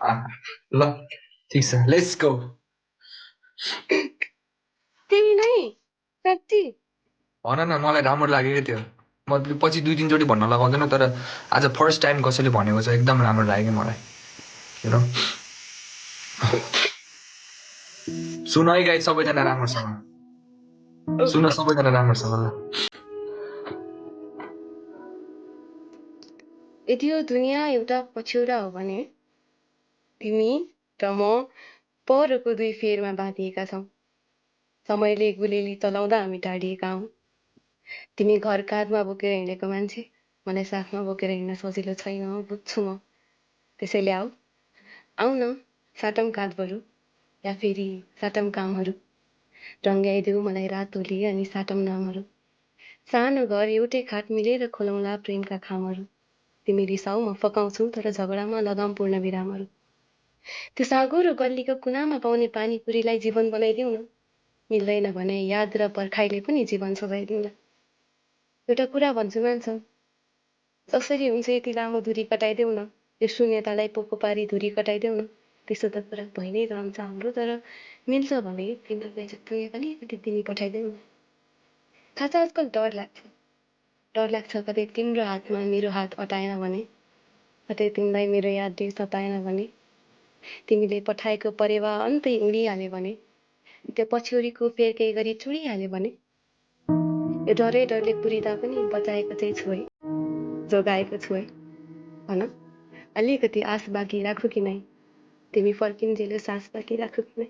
ल ठिक छ लेट्स गो। तिमी नै साँच्ची भन न मलाई राम्रो लाग्यो क्या त्यो। म पछि 2-3 चोटि भन्न लगाउँदैन तर आज फर्स्ट टाइम कसैले भनेको छ एकदम राम्रो लाग्यो मलाई। हेरौँ सुन है गाइस सबैजना राम्रोसँग। सुन सबैजना राम्रोसँग ल। यदि यो दुनियाँ एउटा पछ्यौरा हो भने तिमी र म परको 2 फेरमा बाँधिएका छौँ। समयले गुलेली चलाउँदा हामी टाढिएका हौँ। तिमी घर काँधमा बोकेर हिँडेको मान्छे, मलाई साथमा बोकेर हिँड्न सजिलो छैन बुझ्छु म। त्यसैले आऊ न साटौँ काँध बरु या फेरि साटौँ कामहरू। रङ्ग्याइदेऊ मलाई रातोली अनि साटौँ नामहरू। सानो घर एउटै खाट मिलेर खोलौँला प्रेमका खामहरू। तिमी रिसाऊ म फकाउँछु तर झगडामा लगाम पूर्ण विरामहरू। त्यो साँगुरो गल्लीको कुनामा पाउने पानीपुरीलाई जीवन बनाइदेऊ न। मिल्दैन भने याद र पर्खाइले पनि जीवन सजाइदिउँला। एउटा कुरा भन्छु मान्छौ, जसरी हुन्छ यति लामो दूरी कटाइदेऊ न। यो शून्यतालाई पोको पारी धुरी कटाइदेऊ न। त्यसो त कुरा भइ नै रहन्छ हाम्रो तर मिल्छ भने तिम्रो बेइज्जती अलिकति तिमी पठाइदेऊ न। थाहा छ आजकल डर लाग्छ कतै तिम्रो हातमा मेरो हात अटाएन भने, कतै तिमीलाई मेरो यादले सताएन भने, तिमीले पठाएको परेवा अन्तै उडिहाल्यो भने, त्यो पछ्यौरीको फेर गरी चुडिहाल्यो भने, यो डरले पुरिँदा पनि बचाएको चाहिँ छु है, जोगाएको छु है। भन अलिकति आस बाँकी राखु कि नै, तिमी फर्किन्जेल सास बाँकी राखु कि नै।